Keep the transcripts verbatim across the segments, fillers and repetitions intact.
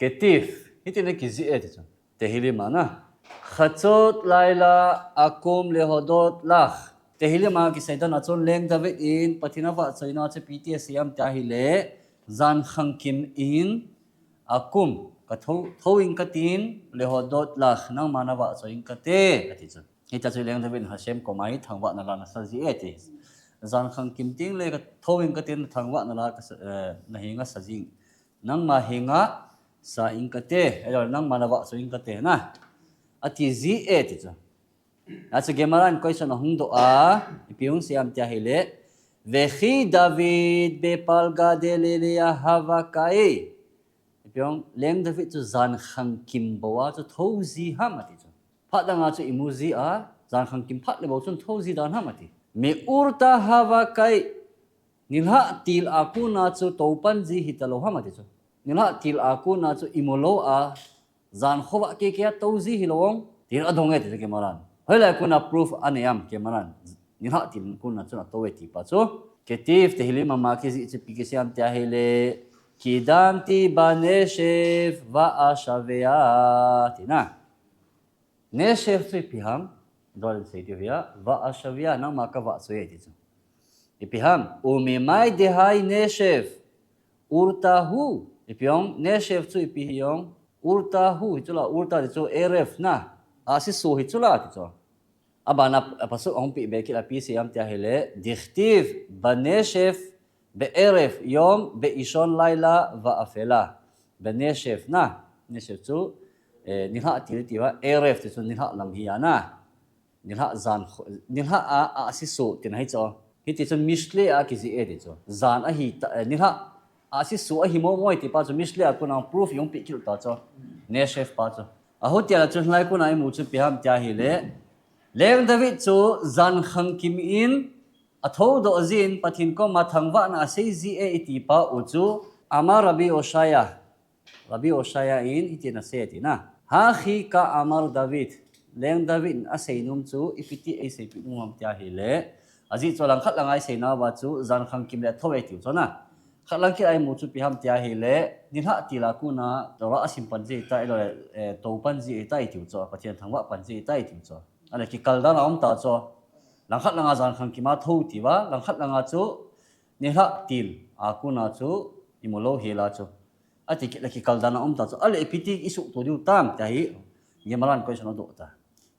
Ketiv, hiti na kijih e ti chu. Tehillim a na. Chatzot laila akum lehodot lach. Tehillim a kisei dan a chun Leng David in Pathen avahchoina chu ipi ti asei em tia ahile, jan khangkim in akum, ka tho, tho ing katin, lehodot lach, nangma navahchoi ing kate, ati chu. Hitia chu Leng David in Hashem koma hi thangvahna la nasa ji e ti. Jan khangkim teng le ka tho ing katin, thangvahna la ka sa, eh, na henga sa jing. Nangma henga sa ing kate, eh, nangma navahchoi ing kate na. Ati ji e ti chu. Achu Gemara in question ahung doh a, ipi hung sei em tia ahile, Vechi David bepalga delelia hava kai. Ipi hung, Leng David chu jan khangkim bou a chu tho ji ham ati chu. Phat dang a chu imu ji a, jan khangkim phat le bou chun tho ji dan ham ati. Me'urta hava kai. Nilhah til a kona chu tou pan ji hita lou ham ati chu. Nilhah til a kona chu imu lou a, jan khovah kei kei a tou ji hilou ong, tin adong e ti chu Gemara in. Hoilai kona proof anei em Gemara in. Nilhah til kona chun atou e ti pa chu. Ketiv Tehillim a ma kijih chu ipi kisei em tia ahile, Kidamti baneshev va'ashavea, ti na. Neshev chu ipi ham, dol in sei diu hia, va'ashavea, nangma kavahchoi e ti chu. Ipi ham, umimai dehai neshev, urta hu, ipi ong, neshev chu ipi hi ong, urta hu, hi chu la, urta ti chu erev na, ahsi so hi chu la ti chu. Abana, a pasuk ahung pi be kit a ipi sei em tia ahile, dichtiv baneshev, be'erev yom be'ishon laila va'afela. Beneshev na, neshev chu, eh, nilhah til ti va, erev ti chu nilhah lang hi a na. Nilhah jan kho, nilhah a, ahsi so ti na hi chu. Hiti chu Mishle a kijih e ti chu. Jan ahi ta, eh, nilhah ahsi so ahi mo mo e ti pa chu Mishle a kona proof hung pi kit ta chu. Neshev pa chu. Ahutia la chu hilai kona imu chu ipi ham tia ahile, Leng David chu jan khangkim in atho doh jin Pathen koma thangvahna asei ji e iti pa u chu, Amar Rabbi Oshaya. Rabbi Oshaya in hitin asei ati na. Hachi ka'amar David. Leng David in asei nom chu ipi ti eiseipeh nom ham tia ahile, ajeh chu langkhat langa isei nauva chu jan khangkim le atho e tiu chu na. Khat lang kit a imu chu ipi ham tia ahile, nilhah til a kona Torah asim pan ji ta, ilou le, eh, tou pan ji ta itiu chu, Pathen thangvah pan ji ta itiu chu. Ahile kikal dan a um ta chu. Langkhat langa jan khangkim a tho ti va, langkhat langa chu nilhah til a kona chu imu lou hel a chu. Ati kit le kikal dan a um ta chu. Ahile ipi ti isuhto diu tam tia hi Gemara in question adoh ta.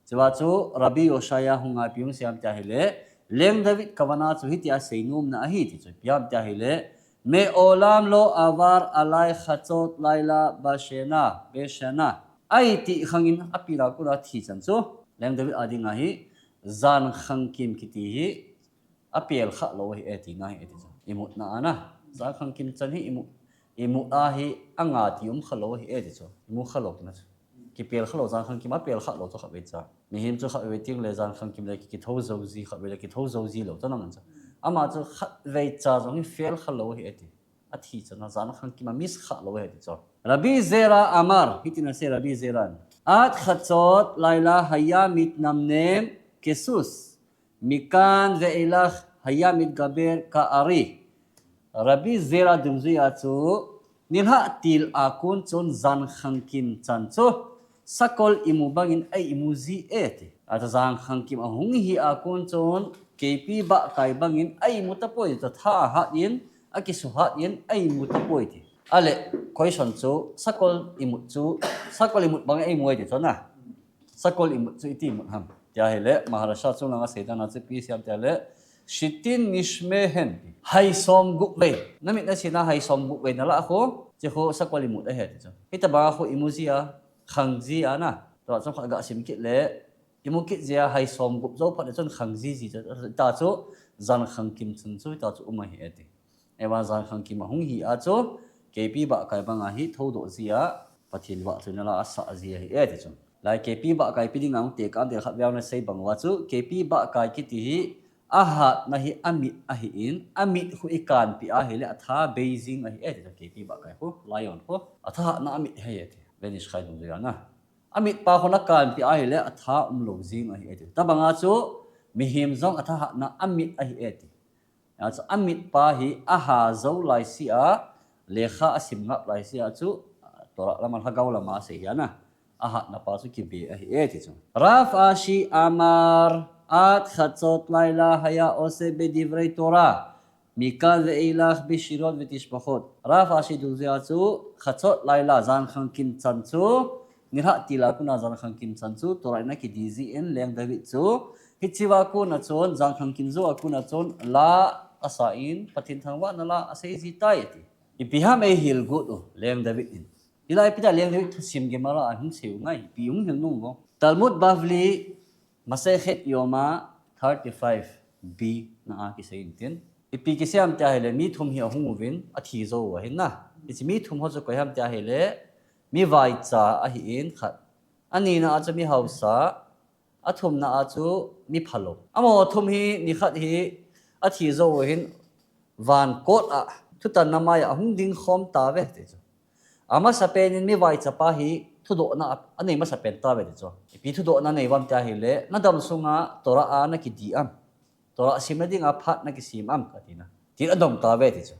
Chua chu Rabbi Oshaya hung a ipi hung sei em tia ahile, Leng David kavana chu hitia sei nomna ahi ti chu. Ipi ham tia ahile, Me'olam lo avar alai chatzot laila bashena, beshena. Ahi ti khangin apil a kona thi chan chu. Leng David a dinga hi, jan khangkim kiti hi, apel kha lou ahi e tina ahi e ti chu. Imutna a na. Jan khangkim chan hi imu, imu a hi anga ti um kha lou ahi e ti chu. Imu kha lou tina chu. Kipel kha lou, jan khangkim apel kha lou chu khatvei cha. Mihem chu khatvei teng le jan khangkim le ki, kitho jou ji, khatvei le kitho jou ji lou chu na man chu. Ama chu khatvei cha jong hi fail kha lou ahi e ti. Athi chan a jan khangkim a miss kha lou ahi e ti chu. Rabbi Zera amar, hitin asei Rabbi Zera in. Ad chatzot laila haya mitnamnem kesus. Mikan ve'elach haya mitgaber ka'ari. Rabbi Zera dungjuia chu, nilhah til a kon chun jan khangkim chan chu, sakol imu bangin a imu ji e ti. Achu jan khangkim ahung hi a kon chun, keipi bahkai bangin a imu tapoi ti chu, tha ahat in, akisuhat in, a imu tapoi ti. Ahile, question chu, sakol imut chu, sakol imut bang a imu e ti chu na. Sakol imut chu iti imut ham tia ahile, Maharsha chunglanga seidana chu ipi asei em tia ahile, Shitin nishmehen. Hai somgup vei. Namit nasina hai somgup vei nalah khu, chu khu sakol imut ahi ti chu. Hitabang khu imu jia, khang jia na. Tua chu kha gasim kit le, imu kit jia hai somgup jou phat le chun khang ji ji chu. Ta chu jan khangkim chun chu, ta chu um ahi e ti. Ahivang jan khangkim ahung hi a chu, keipi bahkai banga hi thodoh jia, Pathen vahchoina la asah ji ahi e ti chu. Lai keipi bahkai ipi dinga hung tekah em tia khatvei nasei bang uva chu, keipi bahkai kiti hi, ahatna hi amit ahin, amit khu ikanpi ahile atha bei jing ahi e ti chu, keipi bahkai khu, lion khu, athahatna amit ahi e ti. Vanish khai dungjuia na. Amitpa khu nakanpi ahile atha umlou jing ahi e ti. Tabanga chu, mihem jong athahatna amit ahi e ti. Achu amitpa hi aha jou laisea, lekha asim ngap laisea chu, Torah lama, Lhagao lama asei hi ana. Ahatna pa chu kibe ahi e ti chu. Rav Ashi amar, at chatzot laila haya oseh bedivrei Torah, mikan veilach bishirot vetishbachot. Rav Ashi dungjuiya chu chatzot laila, jan khang kim chan chu, nilhah til a kona jan khang kim chan chu Torah in akidi jin Leng David chu, hichea kona chun, jan khang kim jou a kona chun la asa in, Pathen thangvahna la asei ji tai ati. Ipi ham eihil got u Leng David in. Hilai ipi dia Leng David thusim Gemara a hung sei u ngai, ipi hung hil nom u. Talmud Bavli, Masechet Yoma thirty-five B na a kisei in tin. Ipi kisei ham tia ahile, mi thum hi ahung uvin, athi jou u ahin na. Hiche mi thum ho chu koi ham tia ahile, mi vaicha ahin khat. Anina a chu mi hausa, athumna a chu mi phalou. Amaho thum hi nikhat hi athi jou u hin van kot a thutanna mai a ahung ding khom tauve ti chu. Amasapen in mi vaichapa hi thudohna anei masapen tauve ti chu. Ipi thudohna anei u ham tia ahile, nadam sunga Torah a nakidi am? Torah simna dinga phat nakisem am kati na. Tin adong tauve ti chu.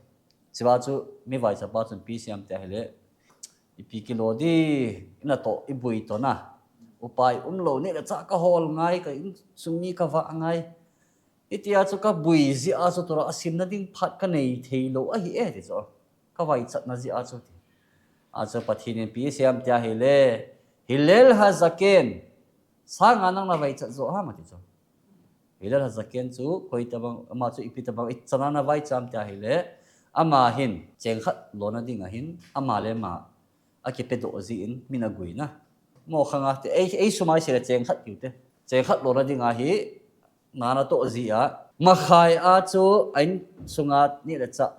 Chua chu mi vaichapa chun ipi asei ham tia ahile, ipi kilo di, ina toh ibui toh na. Upai umlou, neh le chah kahol ngai, ka insung mi kavah ngai. Hitia chu kabui jeh a chu Torah simna ding phat kanei theilou ahi e ti chu. Kavaichatna jeh a chu ti. A chu Pathen in ipi asei ham tia ahile, Hillel Hazaken sanga nang navaichat jo ham ati chu. Hillel Hazaken chu koi tabang, ama chu ipi tabang, ichan a navaicha ham tia ahile, ama hin cheng khat lona dinga hin ama le ama akipedoh jin min agui na. Mo khanga te, ei, ei sum a isei le cheng khat kiu te. Cheng khat lona dinga hi na natoh jeh a, makhai a chu a insunga neh le chah,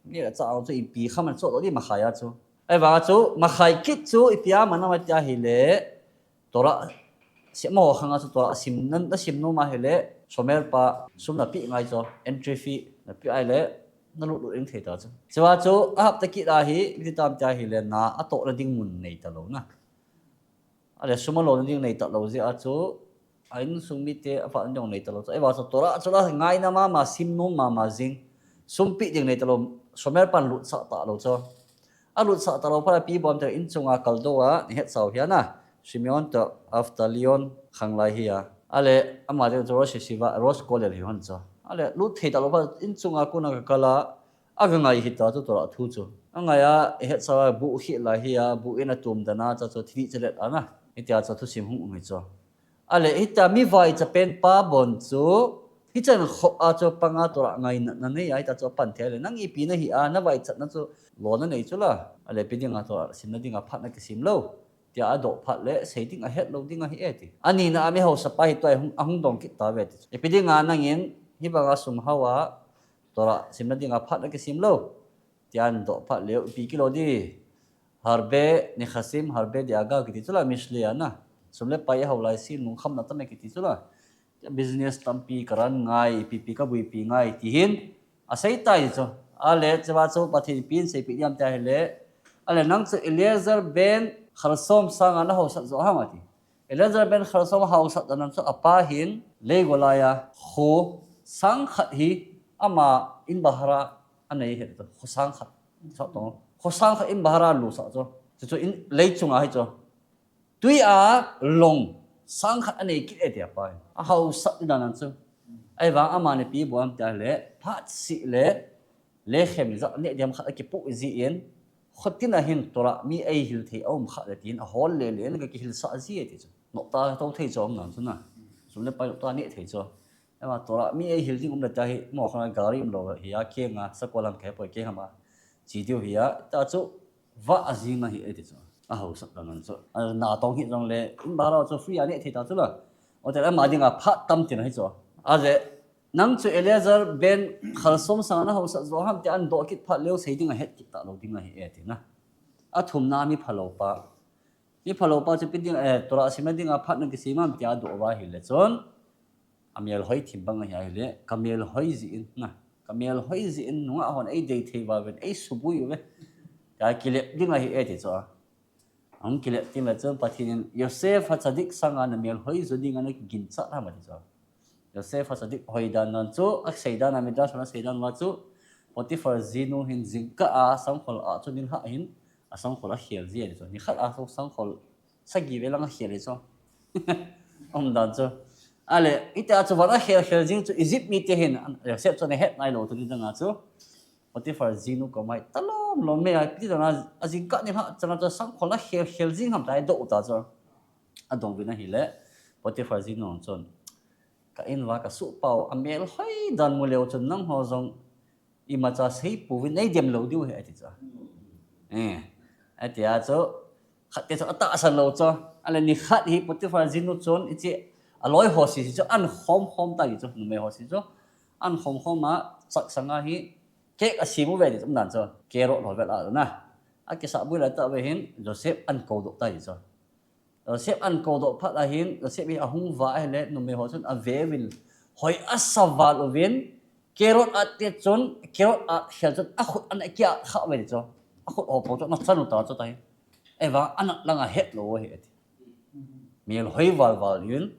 neh le chah a chu ipi kham ana chohdoh di makhai a chu. Ahivanga chu makhai kit chu ipi a man ham tia ahile, Torah, amaho khanga chu Torah sim, na, nasim nom ahile, Shomer pa sum napeh ngai chu, entry fee napeh ahile, nalut lut ding thei ta chu. Chua chu ahapta kit a hi, ipi ti tam tia ahile, na atohna ding mun nei talou na. Ahile sum alona ding nei talou jeh a chu, a insung mite avahna ding nei talou chu. Ahivang chu Torah chu la ngaina mama, sim nom mama jing. Sum peh ding nei talou, Shomer pan lutsah talou chu. Alutsah talou phat a ipi abol ham tia, inchunga kaldoh a, nahetsah u hi ana. Shimon toh Avtalyon khanglai hi a. Ahile ama ding chu Rosh Yeshiva, Rosh Kollel hi hon chu. Ahile lut thei talou phat inchunga kona kakal a, agangai hita chu Torah thu chu. Angai a, ihetsah a, buh khih lai hi a, buh in atum dan a, chu chu thil chalet ana. Hitia chu thusim hung um hi chu. Ahile hitia mi vaicha pen pa bon chu, hichan khop a chu panga Torah ngaina nanei a, hitia chu apan thei le, nang ipi nahi a, navaichatna chu lona nei chu la. Ahile ipi dinga Torah simna dinga phat nakisem lou. Tia adoh phat le, sei ding ahet lou ding ahi e ti. Anina a mi hausapa hi tua ahung, ahung dong kit tauve ti. Ipi dinga nangin, hibanga sum hao a, Torah simna dinga phat nakisem lou. Tia adoh phat le, ipi kilo di. Harbe nechasim, harbe de'aga kiti chu la Mishle a na. Sum le pai hao lai sin lungkhamna tam e kiti chu la. Business tampi karan ngai, ipi ipi kabuipi ngai, ti hin asei tai chu. Ahile, chua chu Pathen in ipi aseipeh ham tia ahile. Ahile, nang chu Eliezer ben Gershom sanga nahaosat jo ham ati. Eliezer ben Gershom haosat dan chu apa hin, Leigolai a, kho sang khat hi, ama in bahara anei hi, kho sang khat. Sa tong. Kho sang khat in bahara alusah chu. Chu chu in lei chunga hi chu. Tui a long sang khat anei kit e ti apa. Ahaosat dan chu. Ahivang aman ipi abol ham tia ahile, phat seh le, lechem jah neh diam khat akipoh jin, khotin a hin Torah mi eihil thei aum kha le tin, ahol le le in gakihilsah ji e ti chu. Nohta tou thei chu aum nan chu na. Sum le pai nohta neh thei chu. Ama Torah mi eihil ding um le tia hi, mo khana gari umlou hi a, kenga, sakol ham kei poi, kei ham a. Chi diu hi a, ta chu, vah ajing ahi e ti chu. Ahaosat dan chu. A, natong hi jongle, in bahara chu free a neh thei ta chu la. Ote ama dinga phat tam tin ahi chu. Aje, nang chu Eliezer ben Gershom sanga nahaosat jo ham tia adoh kit phat leu sei ding ahet kit talou ding ahi e ti na. Athumna mi phalou pa. Mi phalou pa chu ipi ding, eh, Torah simna dinga phat nakisem ham tia adoh uva ahile chun. Amel hoi thim bang ahi ahile, kamel hoi jin na. Kamel hoi jin nungah hon eidei thei uva ven, eisuboi uve. Tia kilep ding ahi e ti chu a. Ahung kilep tin le chun Pathen in Yosef HaTzadik sanga namel hoi jo dinga nakiginchat ham ati chu. Yosef HaTzadik hoi dan dan chu, asei dan a Midrash hon asei dan uva chu, Potiphar jinu hin jingkah a sangkhol a chu nilhah hin, Asangkhol akhel ji ahi chu. Nikhat a chu sangkhol sagi vel lang akhel ahi chu. Umdan chu. Ale, hitia chu van akhel khel jing chu Egypt mite hin, Joseph chun ahet nailou tuni danga chu. Potiphar jinu koma hi talom lom mei a, ipi ti dang a, ajingkah nikhat chana chu sangkhol akhel khel jing ham tia adoh ta chu. Adong uvin ahile, Potiphar jinu chun, ka in uva kasuhpau amel hoi dan mu leu chun nangho jong imacha seipouvin neidem lou diu ahi ati chu. Eh, atia chu, khat te chu atahsan lou chu. Ale nikhat hi Potiphar jinu chun hiche aloi ho sese chu ahin khom khom tai chu, numei ho sese chu. Ahin khom khom a, chaksanga hi cake asem uve ti chu umdan chu. Carrot ho vel a na. Akisah bui lai tah uve hin Joseph ahin koudoh tai chu. Joseph ahin koudoh phat a hin, Joseph hi ahung uva ahile, numei ho chun aveuvin, hoi asa val uvin, carrot at te chun, carrot at khel chun, akhut ahin akiat kha uve ti chu. Akhut ho po chu ana chan u ta chu tahi. Ahivang anat langa hetlou ahi ati. Mel hoi val val in,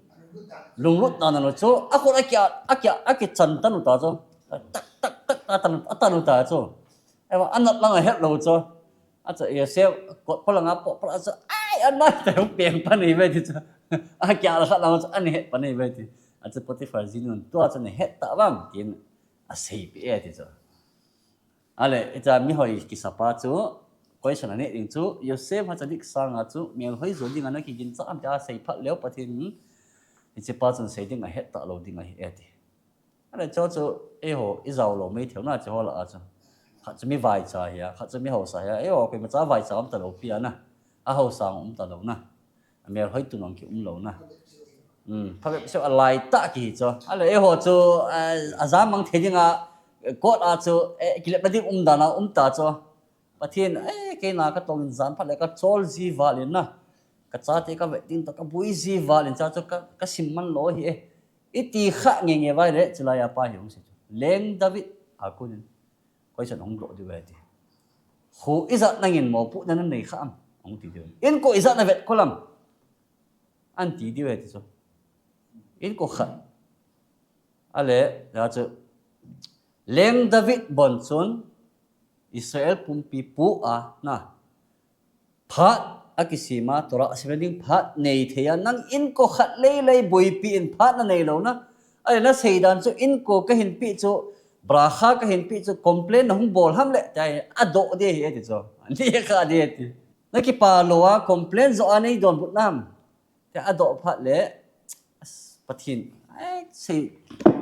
lunglut dan a lou chu, akhut akiat, akiat, akichan tan u ta chu. Tak, tak, tak, atan, atan u ta chu. Ahivang anat langa hetlou chu. Achu Joseph kot polanga po pala chu, ai, anat te hung peng pan ahi ve ti chu. Akiat la khat lang chu ahin het pan ahi ve ti. Achu Potiphar jinun tua chu nahet tavem tin aseipeh e ti chu. Ale, hitia mihoi kisapa chu, question aneh ding chu, Joseph hacha dik sanga chu, mel hoi jo dinga nakiginchat am tia asei phat leu Pathen in, hichepa chun sei ding ahet talou ding ahi e ti. Ale, chu chu, eiho, ijao lou mei thei u na, chu ho lah a chu. Khat chu mi vaicha ahi a, khat chu mi haosa ahi a, eiho, koimacha vaicha um talou pi a na. Ahaosa um talou na. Amel hoi tun ong ki um lou na. Hmm, phabep seh alai tah kihi chu. Ale eiho chu, eh, ajamang thei dinga, court a chu, eh, kilepna ding umdan a um ta chu. Pathen, eh, keima katongin jan phat le kachol ji val in na. Kachate kavet ding toh kaboi ji val in cha chu ka, kasim man lou ahi e. Iti kha nge nge vai le, chulai a pa hi hung sei chu. Leng David a konin. Question hung doh diu ahi ti. Kho ijat nangin mopohna nanei kha am? Hung ti diu. Inko ijat navet kol am? Ahin ti diu ahi ti chu. Inko khat. Ale, ya chu. Leng David bon chun Israel pumpi pu a na. Phat akisem a, Torah a simna ding phat nei thei a, nang inko khat lei lei boipi in phat nanei lou na. Ale nasei dan chu inko kahin pe chu, bracha kahin pe chu, complain nahung bol ham le, tia adoh ding ahi e ti chu. Ani kha ding ahi ti. Nakipa lou a, complain joh a nei donbut nam. Tia adoh phat le, as, Pathen, ai, sei,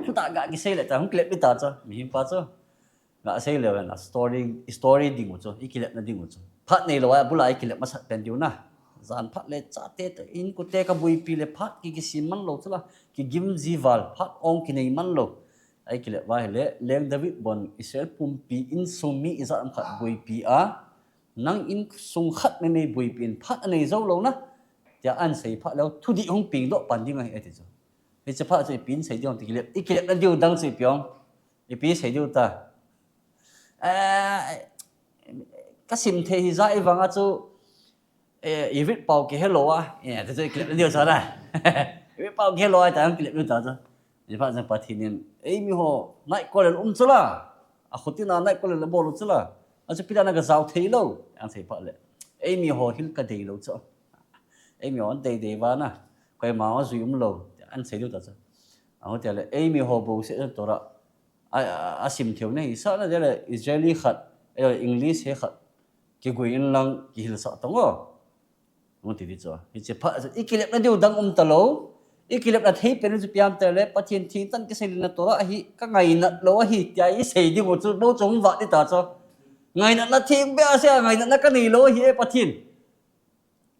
chuta ga kisei le, tia hung kilep ding ta chu, mihem pa chu. Ga sei le ven a story, story ding u chu, ikilepna ding u chu. Phat nei lou a, bula ikilep masat pen diu na. Jan phat le chate te, inkote kaboipi le phat ki kisem man lou chu la, kigim ji val, phat ong kinei man lou. Ai kilep va hile, Leng David bon Israel pumpi insung mi ijat ham khat boipi a, nang insung khat meimei boipi in phat anei jou lou na. Tia ahin sei phat leu, thudih hung peng doh pan ding ahi e ti chu. Hiche phat chu ipi in sei diu ham ti kilep, ikilepna diu dang chu ipi ong. Ipi sei diu ta. Eh, kasim thei hi ja ivang a chu, eh, Ivrit pao kihe lou a, eh, ti chu ikilep diu chu na. Ivrit pao kihe lou a, tia hung kilep diu ta chu. Hiche phat chun Pathen in, eimi ho, night quarrel um chu la. Akhotin a night quarrel abol u chu la. Achu ipi dia na gajao thei lou. Ahin sei phat le. Eimi ho hin kadei lou chu. Eimi ho dei dei va na. Koima ho jui um lou. Ahin sei diu ta chu. Aho tia le, eimi ho bouseh Torah a, a, asim thei u nahi sah na dia le Israeli khat, eh, English he khat, kigui in lang kihilsah tang o. Hung ti di chu. Hiche phat chu, ikilepna diu dang um talou. Ikilepna thei pen chu ipi ham ti le, Pathen thengtah in kisei lena Torah ahi, kangainat lou ahi, tia isei ding u chu, bou chu hung vat di ta chu. Ngainatna theng beh a sei a, ngainatna kanei lou ahi e Pathen.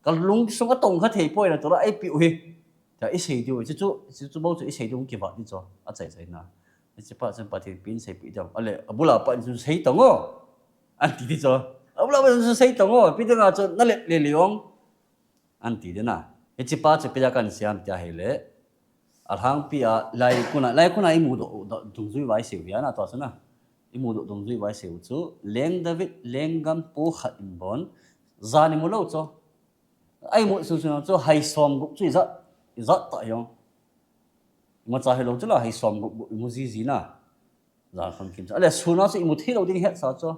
Kalungsunga tongkha thei poi na Torah eipeh u hi. Tia isei diu, hichu, hichu bou chu isei diu kivat di chu. Achai chai na. Hiche phat chun Pathen ipi in seipeh diu ham. Ale, abula pa in chu sei tang o. Ahin ti di chu. Abula pa in chu sei tang o. Ipi dinga chu nalep le le ong. Ahin ti di na. Hiche pa chu ipi dia kahin sei ham tia hile. Alhangpi a, laikuna, laikuna imu doh, doh, dungjui uva isei u hia na tua chu na. Imu doh dungjui uva isei u chu, Leng David, lenggam pu khat in bon, jan imu lou chu. A imu sung sung chu, hai som gup chu ijat, ijat tah hiong. Imacha hilou chu la, hai som gup gup imu ji ji na. Jan kham kim chu. Ale sun a chu imu thei lou ding hetsa chu.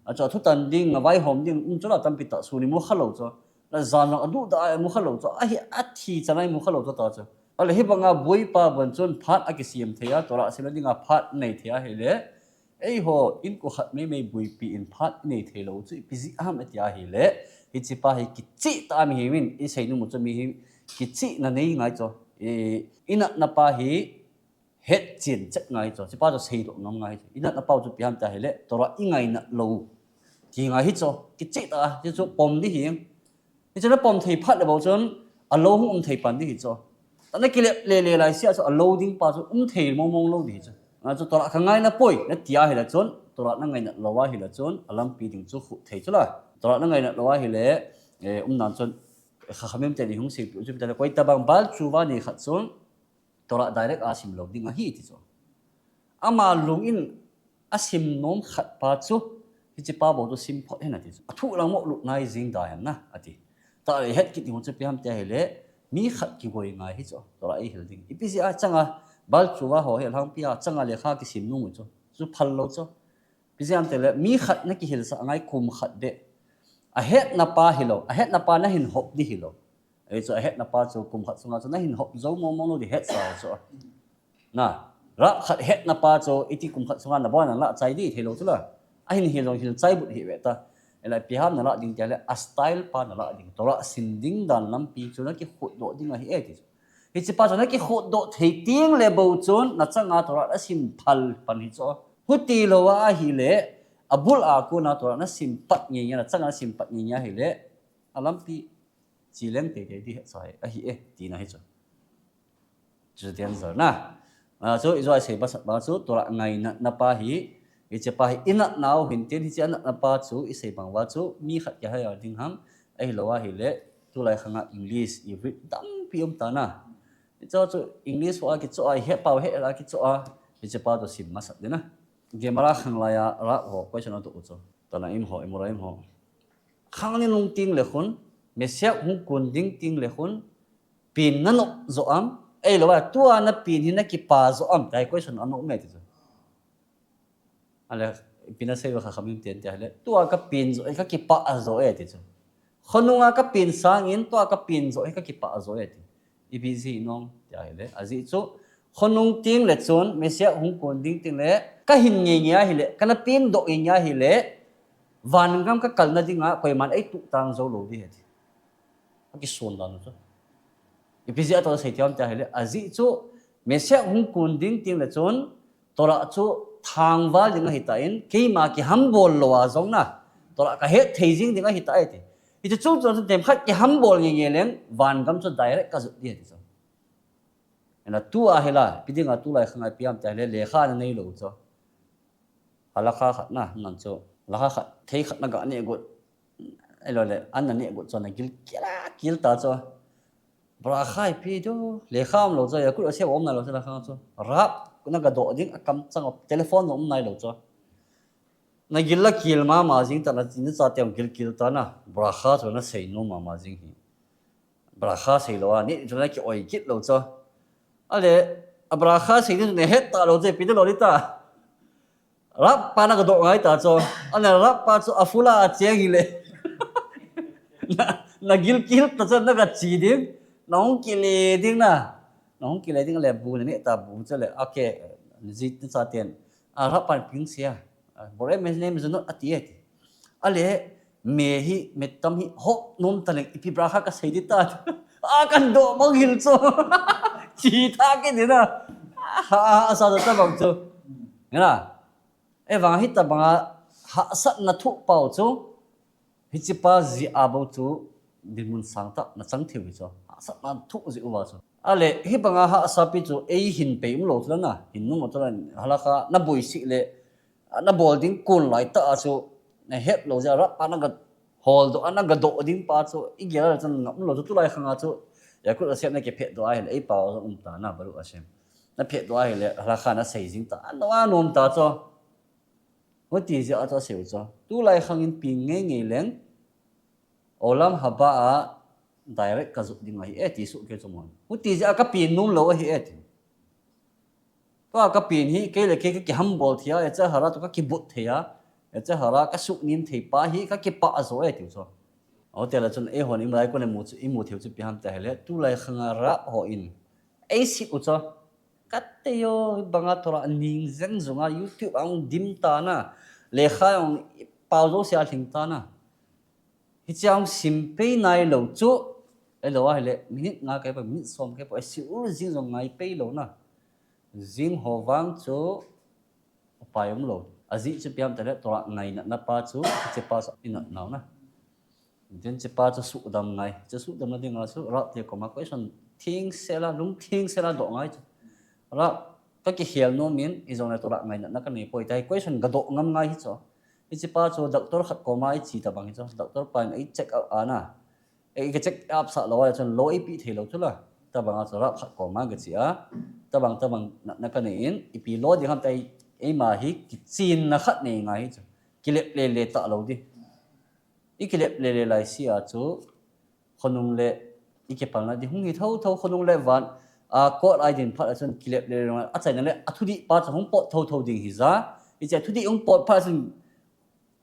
Achu athutan ding, avaihom ding, um chu la tampi tah, sun imu khalou chu. La jan lang aduh dah a imu khalou chu. Ahi, athi chan a imu khalou chu ta chu. Ahile hibanga boipa bon chun phat akisem thei a, Torah sem dinga phat anei thei ahile, eiho inko khat meimei boipi in phat inei theilou chu ipi jeh ham ati ahile, hichepa hi kicheh tah a mihem in, isei nom u chu mihem kichehna nei ngai chu. I, inatna pa hi hetchen chet ngai chu. Hichepa chu seidoh ngam ngai chu. Inatna pa chu ipi ham ati ahile, Torah ingainat lou ti ngai hi chu. Kicheh tah a, hichu pom ding hi. Hichu napom thei phat le bou chun, alou hung um thei pan ding hi chu. Tah nakilep lele lai sia chu alou ding pa chu um thei mong mong lou ding hi chu. Achu Torah kangaina poi nati ahile chun, Torah nangainat lou ahile chun, alampi ding chu khu thei chu la. Torah nangainat lou ahile, eh, umdan chun, Chachamim ten ihung seipeh u chu ipi ti ahile, koitabang bal tshuva nei khat chun, Torah direct a sim lou ding ahi ti chu. Ama lung in asim nom khat pa chu, hichepa bou chu sim phot hen ati chu. Athu lang mo lut nai jing da hen na, ati. Tah le het kit ding chu ipi ham ati ahile, mi khat kigoi ngai hi chu, Torah eihil ding. Ipi jeh a chang a, bal tshuva ho hi alhangpi a chang a lekha kisim nom u chu. Chu phal lou chu. Ipi jeh ham ati le, mi khat nakihilsah ngai kum khat beh. Ahetna pa hilou, ahetna pa nahin hop ding hilou. Ahi chu ahetna pa chu kum khat sunga chu nahin hop jou mong mong lou ding hetsa chu. Na, rap khat hetna pa chu iti kum khat sunga nabon a nalah chai ding theilou chu la. Ahin hil jong hil chai but hih ve ta. Ahile ipi ham nalah ding ati ahile, astyle pa nalah ding. Torah sim ding dan lampi chu nakikhutdoh ding ahi e ti chu. Hichepa chu nakikhutdoh thei teng le bou chun nachang a Torah nasim phal pan hi chu. Huti lou ahile, abul a kona Torah nasim pat ngei ngei, nachang a nasim pat ngei ngei ahile, alampi chi leng teitei ding hetsa ahi e, tina hi chu. Chu danger na. A, chu ijou a isei masat bang chu, Torah ngainatna pa hi, hichepa hi inatna u hin tin, hiche anatna pa chu isei bang uva chu mi khat kihai a ding ham, ahilou ahile, tulai khang a English, Ivrit tampi um ta na. Hiche chu English ho a kichoh a, ihet pau het a kichoh a, hichepa chu sim masat ding na. Gemara khang lai a Rav ho question adoh u chu. Tanaim ho, Amoraim ho. Khang ni nung teng le khun, Messiah hung kon ding teng le khun, pen nanop joh am, ahilou a, tua napen hi nakipah joh am, ti question ana um e ti chu. Ahile, ipi nasei uva Chachamim ten ati ahile, tua kapen joh hi kakipah joh e ti chu. Khonung a kapen sangin, tua kapen joh hi kakipah joh e ti. Ipi jeh nom ti ahile, ajeh chu, khonung teng le chun, Messiah hung kon ding teng le, kahin ngei ngei ahile, kana pendoh ngei ngei ahile, vangam kakalna dinga, koiman eituh tang jou lou ding ahi ti. Akison dan u chu. Ipi jeh a tua asei ti ham ti ahile, ajeh chu, Messiah hung kon ding teng le chun, Torah chu thangval ding ahitan, keima kihambol lou a jong na, Torah kahet thei jing ding ahitai ti. Hiche chung chun themkhat kihambol ngei ngei leng, vangam chu direct kajot ding ahi ti chu. Ahile tua hi la, ipi dinga tulai khang a ipi ham ti ahile, lekha nanei lou chu. Halakha khat na, nan chu. Halakha khat, thei khat naga neh got. Ahilou le, an naneh got chu nagil kil a kil ta chu. Bracha ipi diu, lekha umlou chu, Yalkut Yosef a um nailou chu, lekha chu. Rav, naga doh ding, akamchang a telephone jong um nailou chu. Nagil la kil mama jing ta na, nachate jong gil kil ta na, bracha chu nasei nom mama jing hi. Bracha seilou a, ni chu naki oi kit lou chu. Ahile, a bracha sei ding chu nahet talou chu, ipi ding lou ding ta. Rav pa naga doh ngai ta chu. Ahile, Rav pa chu afula acheng hile. Na, nagil kil ta chu, naga che ding. Nahung kile ding na. Nahung kile ding le bu naneh ta bu chu le. Okay, ji nachaten. A, Rav pan ping sia. A, bore me ne me jano ati e ti. Ahile, me hi, me tam hi, hop nom ta leng, ipi bracha kasei ding ta. A, kan doh mang hil chu. Chi tha kit ding na. Ha, ha, asa ta bang chu. Ngana. Evang hitabanga, hahsatna thoh pau chu. Hichepa jeh a bou chu dinmun sangtah nachang thei u hi chu. Hahsatna thoh jeh uva chu. Ahile, hibanga hahsapi chu eihin pei umlou chu la na, hin nung u chu la, halakha naboi sih le, nabol ding kon laitah a chu, nahet lou jeh a Rav pa naga holdoh a, naga doh ding pa chu, igel a chun ngam lou chu, tulai khang a chu, Yalkut Yosef nakiphet doh ahile, eipao jong um ta na, Baruch Hashem. Naphet doh ahile, halakha nasei jing ta, anom anom ta chu. Huti jeh a chu asei u chu. Tulai khang in pen ngei ngei leng, Olam Haba a direct kajot ding ahi e ti soh kei chu mon. Huti jeh a kapen nom lou ahi e ti. Tua kapen hi, kei le kei kakihambol thei a, yetzer hara toh kakibut thei a, Yetzer hara ka suknim thei pa hi ka kipah a zo e tiu chu. Ahotela chun eihon imalai kon imu chu, imu theu chu ipi ham tia ahile, tulai khanga rap ho in ei sep u chu. Kate yo, hibanga Torah ning jeng jonga YouTube a hung dim tan a, lekha jong pao jouse a lhing tan a. Hiche a hung sim pei nailou chu, ahilou ahile, minute nga kahi poi, minute som kahi poi, a sep u jing jong ngai pei lou na. Jing ho vang chu, upai umlou. Ajeh chu ipi ham tia ahile, Torah ngainatna pa chu, hiche pa chu inat nau na. Then hiche pa chu sudam ngai. Hiche sudamna dinga chu, rap te koma question thengsel a, lung thengsel a doh ngai chu. Rap, ka kikhel nom in, hijongle Torah ngainatna ka nei poi tia hi question ga doh ngam ngai hi chu. Hiche pa chu doctor khat koma i che tabang hi chu. Doctor pan ei check up a na. Ei ka check up sah lou a chun lo ei pe thei lou chu la. Tabang a chu rap khat koma ka che a. Tabang, tabang natna ka nei in, ipi lo ding ham tia eima hi kichenna khat nei ngai hi chu. Kilep lele ta lou di. I kilep lele lai sia chu, khonung le i kipalna di hung hi thotho, khonung le van, a, kot a i din phat a chun kilep lele lai, achaina le athudih pa chu hung pot thotho ding hi ja. Hiche athudih hung pot phat a chun,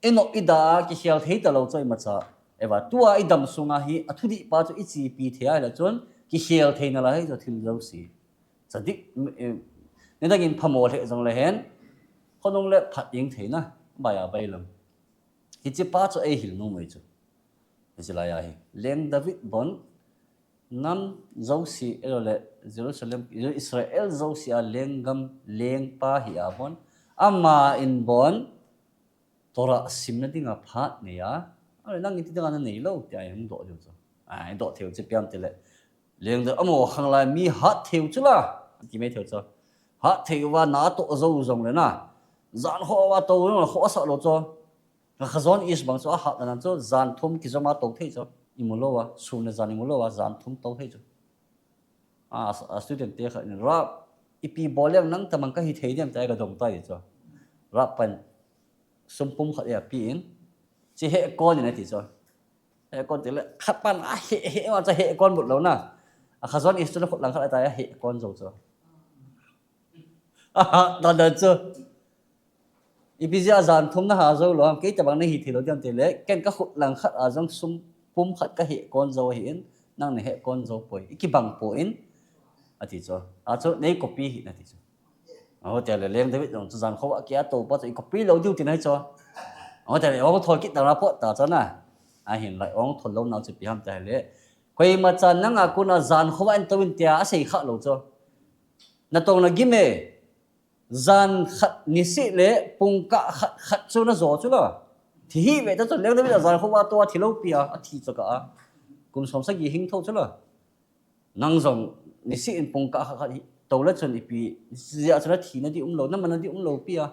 i nop i da a kikhel thei talou chu imacha. Eva, tua i dam sunga hi athudih pa chu i chepi thei ahile chun, kikhel theina lai hi chu thil jouse. Tzadik, eh, nidang in phamo lheh jongle hen, khonung le phat ding theina, bai a bai lou. Hiche pa chu ei hil nom u chu. Hiche lai a hi. Leng David bon, nam jouse, ahilou le Jerusalem, Israel jouse a lenggam, lengpa hi a bon. Ama in bon, Torah simna dinga phat nei a. Ahile nang in ti dinga na nei lou, tia hung doh diu chu. A, doh thei u chu ipi ham tia ahile. Leng David amaho khang lai mi hat thei u chu la. Ti mai thei u chu. Hat thei uva na toh jou jongle na. Jan kho uva tou jongle kho asah lou chu. Ka Chazon Ish bang chu ahat nan chu, jan thum kijom a tou thei chu. Imu lou a, sun le jan imu lou a, jan thum tou thei chu. A, a student te khat in, Rab, ipi bol leng nang tabang ka hi thei diam tia ka dong tai chu. Rab pan sum pum khat a pe in, hiche heh kon in ati chu. Heh kon tile, khat pan a heh, heh, ma chu heh kon but lou na. A Chazon Ish chu na khut lang khat a tai a heh kon jou chu. Aha, dan dan chu. Ipi jeh a jan thum na ha jou lou ham, kei tabang na hi thei lou diam tile, ken ka khut lang khat a jong sum pum khat ka heh kon jou ahin, nang na heh kon jou poi. I kibang poi, ati chu. A chu nei copy hih in ati chu. Ahile Leng David jong chu jan kho a kia tou pa chu i copy lou diu tina hi chu. Ahile ong thol kit dan a pot ta chu na. Ahin lai ong thol lou nau chu ipi ham tia ahile, koima chan nang a kon a jan kho a in tou in tia asei kha lou chu. Na tong na gim e. Jan khat nisih le pungkah khat khat chu na jo chu la. Thi hih ve ta chu, Leng David a jan kho a tou a thi lou pi a, athi chu ka a. Kum som sagi hing thou chu la. Nang jong nisih in pungkah khat khat hi tou le chun ipi, jeh a chu na thina di um lou, na manna di um lou pi a.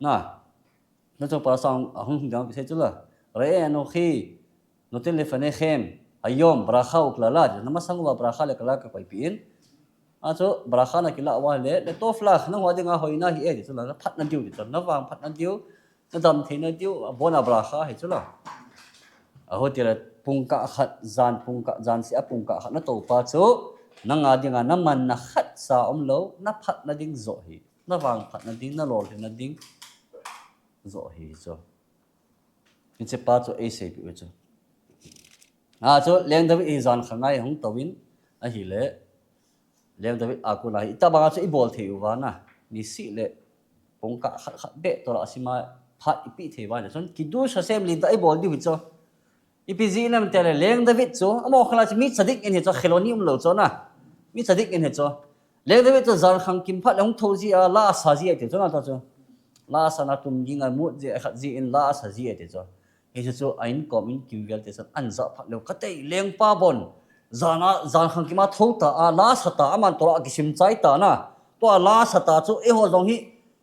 Na. Na chu parasha a hung hung ding kisei chu la. Re'eh anochi noten lefanechem hayom bracha uklala, na masang uva bracha le klala ka koipi in. A chu bracha na kila uva le, letov lach, nangho dinga hoina ahi e ti chu la, na phatna diu ti chu, na vangphatna diu, na damtheina diu, abon a bracha ahi chu la. Ahile pungkah khat, jan pungkah, jan seh a pungkah khat na tou pa chu, nang a dinga na manna khat cha um lou, na phatna ding joh hi. Na vangphatna ding, na lolhinna ding joh hi chu. Hiche pa chu ei seipeh u chu. A chu Leng David hi jan khat ngai hung tou in ahile. Leng David a kon a hi, itabang a chu i bol thei uva na. Nisih le pungkah khat khat beh Torah a sim a phat i pe thei uva na. Chun Kiddush Hashem lentah i bol diu hi chu. Ipi jeh inem tia le, Leng David chu, amaho khang lai chu mi tzadik in hi chu, khiloni um lou chu na. Mi tzadik in hi chu. Leng David chu jan khang kim phat le hung thou ji a, la asa ji a ti chu na ta chu. La asa na tum ging a mut ji a khat ji in la asa ji a ti chu. Hichu chu a inkom in kimvel te chun an ja phat leu ka tei lengpa bon. Jan a, jan khang kim a thou ta a, la asa ta, aman Torah a kisim chai ta na. Tua la asa ta chu, eiho jong hi,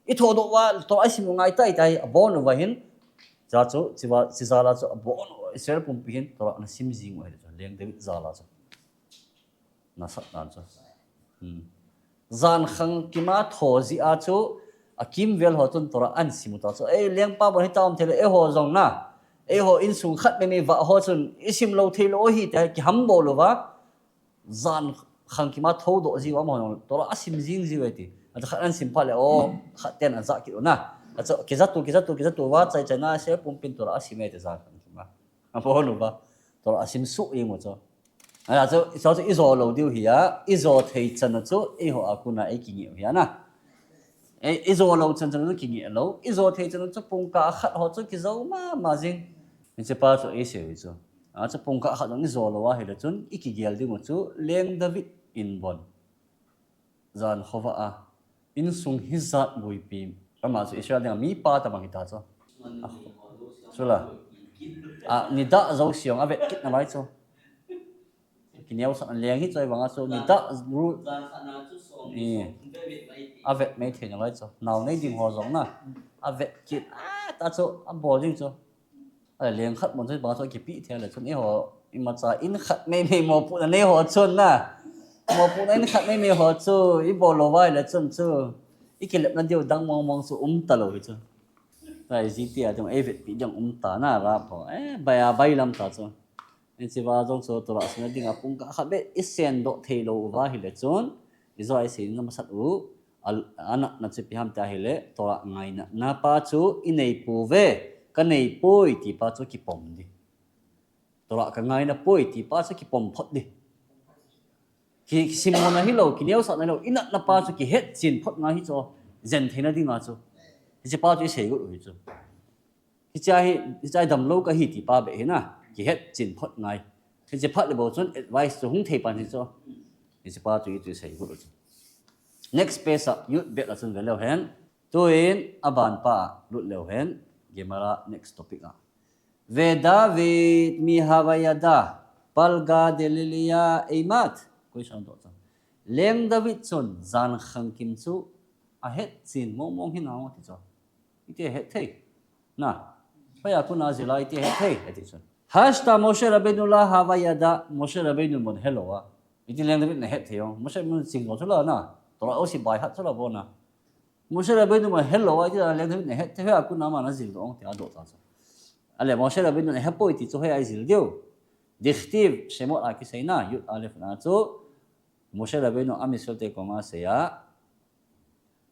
i thodoh uva, Torah i sim u ngai tai tai, abon uva hin. Cha chu, chiva, chi jal a chu, abon, Israel pumpi hin, Torah na sim jing u ahi chu, Leng David jal a chu. Na sat dan chu. Hmm. Jan khang kim a thou ji a chu, a kimvel ho chun Torah an sim u ta chu. Ei, lengpa bon hita um thei le, eiho jong na. Eiho insung khat me me vah ho chun, i sim lou thei lou hi, ti kiham bol uva. Jan khang kim a thoudoh jiu amaho jong Torah a sim jing jiu e ti. Ata khat an sim phat le, o, khat ten a ja kit u na. Achu, kija tu, kija tu, kija tu, va chai chai na, se pumpin Torah asim e ti jan khat kima. Abol uva, Torah asim suh jeng u chu. Achu, ijo chu ijo lou diu hi a, ijo thei chan a chu, eiho a kona eikingeh u hi a na. E, ijo lou chan chan a chu kingeh lou, ijo thei chan a chu pungkah khat ho chu kijo mama jing. Hiche pa chu eisei u hi chu. Achu pungkah khat jong ijo lou ahile chun, ikigel ding u chu, Leng David in bon. Jan khovah a, insung hijat buipi. Ama chu Israel dinga mipa tabang hita chu. A, chula. A, nidah jouse jong avet kit nalai chu. Kineosah leng hi chu ahivanga chu nidah ru-, i, avet mai thei nalai chu. Nao nei ding ho jong na. Avet kit. A, ta chu abol ding chu. Ale leng khat bon chu bang chu kipe thei le chun eiho imacha in khat mai mai mopohna nei ho chun na. Mopohna in khat mai mai ho chu ibol lou uva ahile chun chu. Ikilepna diu dang mong mong chu um talou hi chu. Lai jiti a ding eivetpi ding um ta na ra pho. E, bai a bai lam ta chu. Hiche va jong chu Torah simna dinga pungkah khat beh isendoh thei lou uva ahile chun. Ijo a isei na masat u. A, anatna chu ipi ham tia ahile, Torah ngaina pa chu inei pouve, kanei poi ti pa chu kipom ding. Torah kangaina poi ti pa chu kipom phot ding. Ki, kisimona hilou, kineosahna hilou, inatna pa chu kihetchen phot ngai hi chu, jen theina dinga chu. Hiche pa chu isei got u hi chu. Hiche hi, hiche hi damlou kahi ti pa beh hi na, kihetchen phot ngai. Hiche phat le bou chun advice chu hung thei pan hi chu. Hiche pa chu itu isei got u chu. Next page a, Yud bet a chun ve leu hen. Tuin aban pa lut leu hen. Gemara next topic a. Vedavid mi hava yada palga delilia eimat. Question doh chu. Leng David chun jan khangkim chu ahetchen mong mong hinam ti chu. Iti het thei. Na. Hoiya kona jil a iti het thei, ati chu. Hashta Moshe Rabbeinu la hava yada, Moshe Rabbeinu bon helou a. Iti Leng David in ahet thei ong. Moshe Rabbeinu ching jo chu la na. Torah osi by heart chu la bon na. Moshe Rabbeinu bon helou a, iti Leng David in ahet thei, hoiya kona ama ana jil doh ong tia adoh ta chu. Ale Moshe Rabbeinu in ahepoi ti chu hoiya ajil diu. Dichtiv, Shemot a kisei na, Yud Aleph na chu. Moshe Rabbeinu Am Yisrael te koma asei a.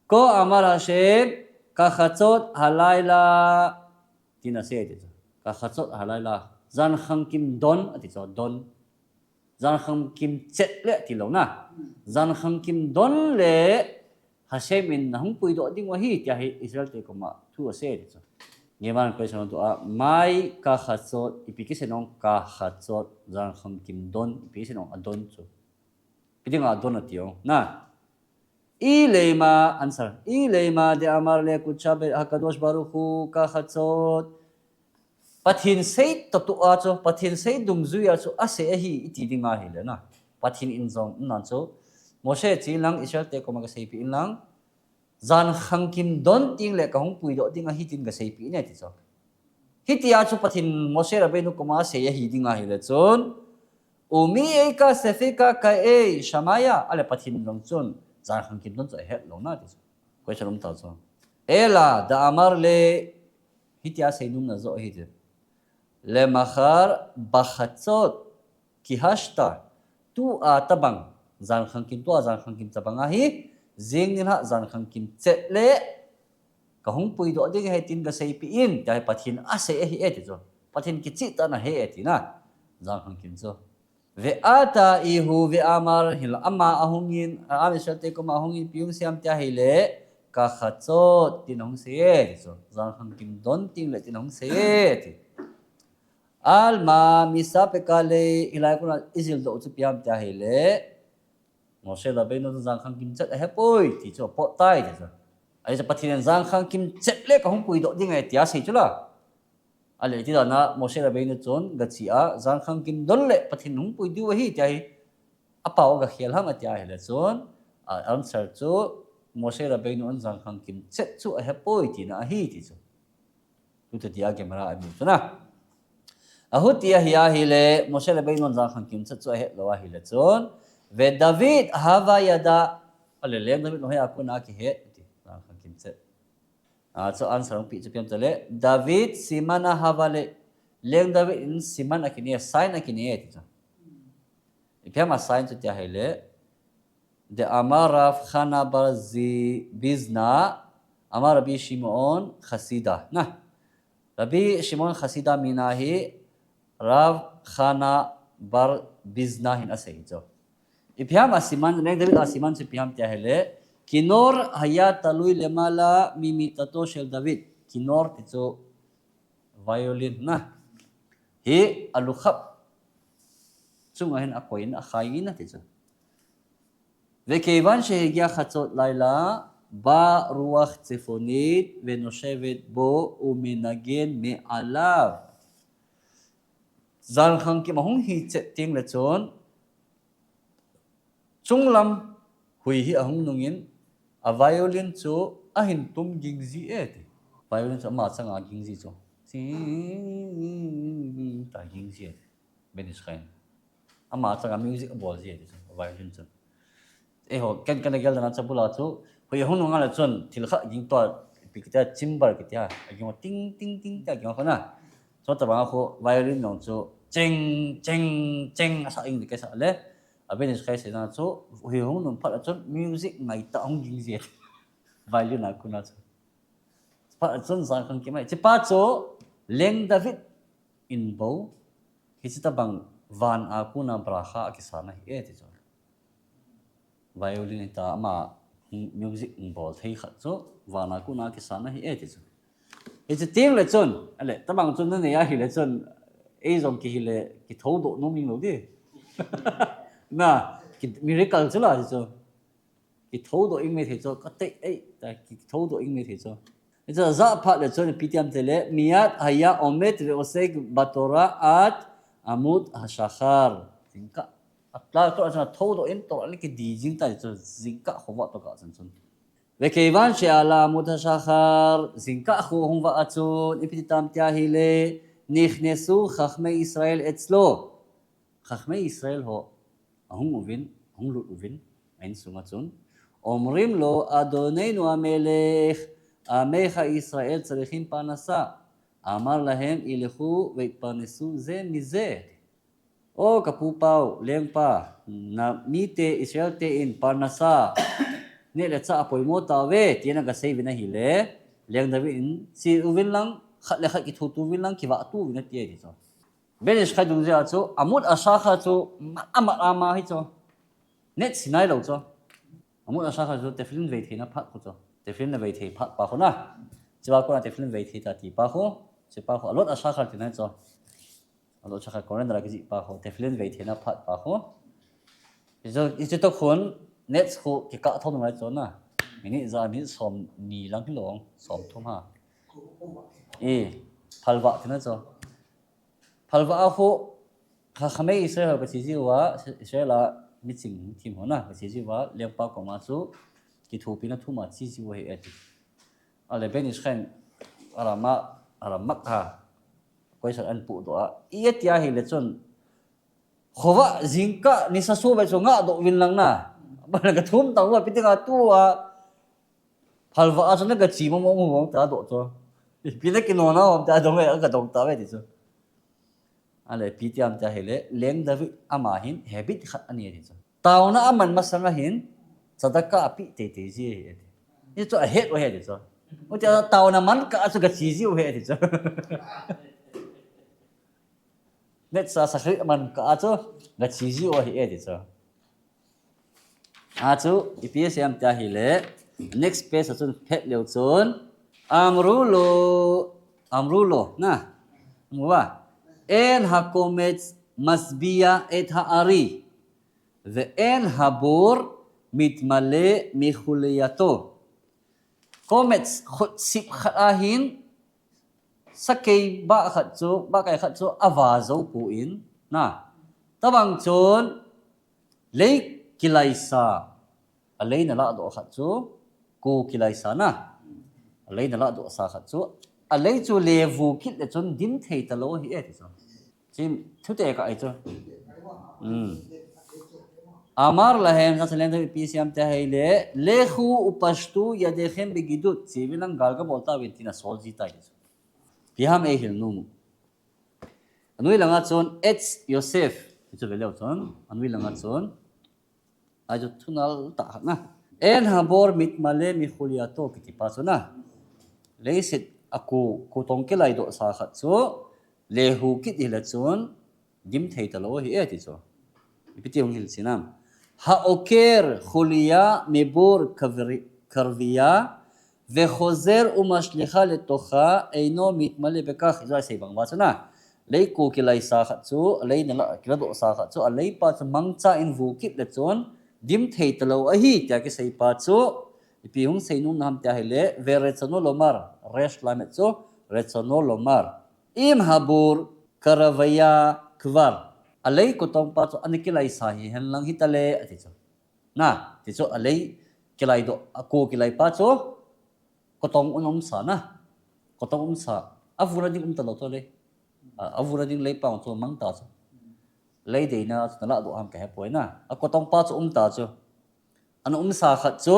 כה אמר השם, כחצות הלילה. Tina asei ati chu. כחצות הלילה. Jan khangkim don ati chu, don. Jan khangkim chet le ati lou na. Jan khangkim don le Hashem in nahung puidoh ding u ahi tia hi Israel te koma thu asei ati chu. Gemara in question adoh a, מאי כחצות, ipi kisei nong כחצות, jan khangkim don, ipi kisei nong adon chu. Ipi dinga adon ati ong. Na. Ilema, answer. Ilema deamar le kutcha be Hakadosh Baruch Hu כחצות. Pathen sei toh toh a chu, Pathen sei dungjui a chu asei ahi iti ding ahile na. Pathen in jong, na chu. Moshe che inlang, Israel te koma gaseipeh inlang. Jan khangkim don teng le kahung puidoh ding ahi tin gaseipeh in ati chu. Hitia chu Pathen Moshe Rabbeinu koma asei ahi ding ahile chun. ומי איכא ספיקא קאי שמיא, ale Pathen jong chun, jan khangkim don chu ahet lou na ti chu. Question um ta chu. אלא דאמר ליה, hitia seinumna joh ahi ti. למחר בחצות כי השתא, tua tabang, jan khangkim, tua jan khangkim tabang ahi, jing nilhah jan khangkim chet le, kahung puidoh ding ahi tin gaseipeh in, tia hi Pathen asei ahi e ti chu. Pathen kicheh tah in ahe e tina, jan khangkim chu. ועתה ההוא ואמר, hinla ama ahungin, a, Am Yisrael te koma ahungin, ipi hung sei em tia ahile, כחצות, tin ahung sei e, ti chu. Jan khangkim don teng le tin ahung sei e, ti. עלמא מספיקא ליה, hilai a kona ijil doh u chu ipi ham tia ahile, Moshe Rabbeinu chun jan khangkim chet ahepoi, ti chu apot tai, ti chu. Ahi chu Pathen in jan khangkim chet le kahung puidoh ding ahi tia asei chu la. Ale iti dan a Moshe Rabbeinu chun gache a, jan khangkim don le Pathen hung pui diu ahi tia hi, apao a gakhel ham atia ahile chun, a answer chu Moshe Rabbeinu in jan khangkim chet chu ahepoi tina ahi ti chu. Tuti a Gemara a imu chu na. Ahuti ahi ahile, Moshe Rabbeinu in jan khangkim chet chu ahet lou ahile chun, ודוד הוה ידע, ale Leng David in hoiya kona akihet, ti, jan khangkim chet. A, chu answer hung pe chu ipi ham tile, דוד סימן הוה ליה, Leng David in siman akinei, sign akinei, ti chu. Ipi ham a sign chu tia ahile, דאמר רב חנה בר זי ביזנא, אמר רבי שמעון חסידא, na. Rabbi Shimon Chassidei mina hi Rav Chana bar Bizna hin asei chu. Ipi ham asiman, Leng David asiman chu ipi ham tia ahile, כינור היה תלוי למעלה ממיטתו של דוד. כינור ti chu violin na. Hi alukhap chunga hin akoiyin akhaiyin ati chu. וכיוון שהגיע חצות לילה, באה רוח צפונית ונושבת בו ומנגן מעליו. Jankhang kim ahung hi chet teng le chun, chunglam hui hi ahung nungin, a violin chu ahin tum ging ji e ti. Violin chu ama changa ging ji chu. Ta ging ji e ti. Ben Ish Chai. Ama changa music abol ji e ti chu, violin chu. Eiho, ken kana gel dan a chu abul a chu, hui ahung nung a le chun, thil khat ging to, ipi kitia, cembalo kitia, aging ting, ting, ting, tia ging a khu na. Chutabang a khu, violin jong chu, cheng, cheng, cheng, asa ing di kasa le. A Ben Ish Chai seina chu, hui ahung nung phat a chun, music ngaitah hung ging ji e. Violin a kona chu. Phat a chun jankhang kim ahi. Hichepa chu Leng David in bou, hiche tabang van a kona bracha akisan ahi e ti chu. Violin hita ama music bol thei khat chu van a kona akisan ahi e ti chu. Hiche teng le chun, ale, tabang chun nanei ahile chun, ei jong kihi le, kithoudoh nom ing lou di. Na, ki-, miracle chu la ti chu. Kithoudoh ing me thei chu, katei, ei, ta kithoudoh ing me thei chu. Hichu ajah phat le chun, ipi ti ham tile, מיד היה עומד ועוסק בתורה עד עמוד השחר. Jingkah. Atla to a chun, thoudoh in to, ale kidi jing ta chu, jingkah khovah to kah chun chun. וכיוון שעלה עמוד השחר, jingkah kho hung vah a chun, ipi ti tam tia ahile, נכנסו חכמי ישראל אצלו. Chachmei Israel ho ahung uvin, ahung lut uvin, a insunga chun, אומרים לו, אדוננו המלך, עמך ישראל צריכים פרנסה. אמר להם, ילכו ויתפרנסו זה מזה. O kapupau, lengpa, namite Israel te in parnasa neh le chah apoimo tauve, tin agasei uvin ahile, Leng David in, che uvin lang, khat le khat kithoto uvin lang, kivahto uvin ati ahi chu. Ben Ish Chai dungjuia chu, עמוד השחר chu, mat a mat a ama hi chu. Neh chinai lou chu. עמוד השחר chu, tefillin vei theina phat khu chu. Tefillin vei thei phat pa khu na. Hichea kona tefillin vei thei ta ti pa khu. Hichepa khu, עלות השחר tina chu. עלות השחר, coriander a kijih pa khu. Tefillin vei theina phat pa khu. Hichu, hichu toh khun, neh khu, kikah thou ngai chu na. Minute ja, minute som ni lang hilou, som thum ha. I, phalvah tina chu. Phalvah a khu, Chachmei Israel ho gache jiuva, Israel a miching thim ho na, gache jiuva, lengpa koma chu, kithopina thum a che jiu ahi ati. Ale Ben Ish Chai in, Aramak, Aramak ha, question ahin pudoh a. I ati ahile chun, khovah jingkah nisa sung vei chu ngahdoh uvin lang na. Bana gathum tauva, ipi dinga tua, phalvah a chu nagache mong mong mong ta doh chu. Ipi nakinona ham tia dong e, agadong tauve ti chu. Ale, ipi ti ham tia ahile, Leng David ama hin habit khat anei ti chu. Taona aman masang a hin, tzedakah ape teitei ji ahi ati. Hichu ahet u ahi ati chu. Hitia taona man kah a chu gache jiu ahi ati chu. Neh chah Shacharit man kah a chu gache jiu ahi ati chu. Achu, ipi asei ham tia ahile, next page a chun phet leu chun, אמרו לו, אמרו לו, na, אמרו לה, אין הקומץ משביע את הארי, ואין הבור מתמלא מחולייתו. קומץ khut sip khat a hin, sakei bah khat chu, bahkai khat chu ava jou poi na. Tabang chun, lei kilaisa, alei naladoh khat chu, ko kilaisa na. Alei naladoh sa khat chu, alei chu levu kit le chun dim thei talou ahi ati chu. Chim, thute ka ai chu. Hmm. אמר להם, sa sa Leng David ipi asei ham tia ahile, לכו ופשטו ידיכם בגידות. Che uvin lang gal gabol tauvin tin asol ji tai chu. Ipi ham eihil nom u. Anoi langa chun, עץ יוסף. Hichu ve leu chun, anoi langa chun. Ahi chu thunal tah khat na. אין הבור מתמלא מחולייתו kiti pa chu na. Leiset a ku, kutong kilai doh sa khat chu, lehu kit hile chun, dim thei talou ahi e ti chu. Ipi ti hung hil chinam. Haoker, chulia, mebur, kavri-, karvia, vechozer umaslicha letocha, eino mitmale bekach, ijo a sei bang uva chu na. Lei ku kilai sa khat chu, lei nala, kila doh sa khat chu, a lei pa chu mangcha in vu kit le chun, dim thei talou ahi, tia kisei pa chu, ipi hung sei nom na ham tia hile, veretzono lomar, resh lamed chu, retzono lomar. Im habur, karavia, kvar. A lei kutong pa chu, ana kilai sa hihen lang hitale, ati chu. Na, ti chu a lei kilai doh, a ku kilai pa chu, kutong un um sa na. Kutong um sa. A vuna ding um talou chu lei. A, a vuna ding lei pa chu mang ta chu. Lei deina chu nala doh ham kahe poi na. A kutong pa chu um ta chu. Ana um sa khat chu.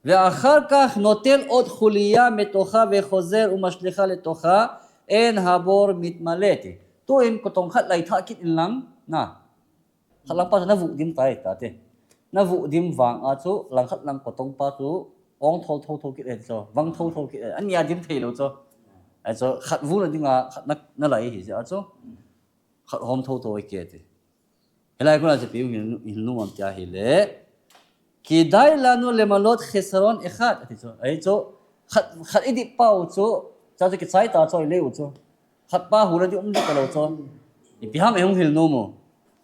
Veachar kach notel ot chulia metocha vechozer umaslicha letocha ein habur mitmale ti. Tuin kutong khat lai tha kit in lang. Na. Khat lang pa chu na vuh dim tai ta te. Na vuh dim vang a chu lang khat lang kutong pa chu ong thol thol thol kit e chu, vang thol thol kit e. Ania dim thei lou chu. Ai chu khat vuna ding a khat na, na lai hi ja chu. Khat hom thol thol ke te. Hilai kona chu ipi hung hil, hil nom am tia hile. Kedai lanu lemalot chesaron echad. Ati chu. Ai chu khat, khat i dip pau chu. Cha chu kichai ta chu i lei u chu. Khat pa hula di um di talou chu. Ipi ham ei hung hil nom u.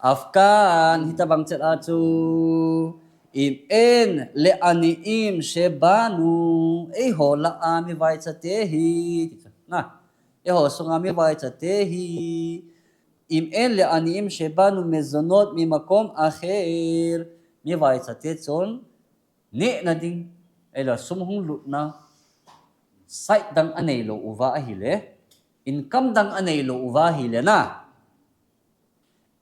Afkan, hitabang chet a chu. Im en le aniim shebanu. Eiho lah a mi vaicha te hi. Ti chu. Na. Eiho sunga mi vaicha te hi. Im en le aniim shebanu mezonot mimakom acher. Mi vaicha te chun. Nehna ding, ei lo sum hung lutna, side dang a nei lou uva ahile, income dang a nei lou uva ahile na.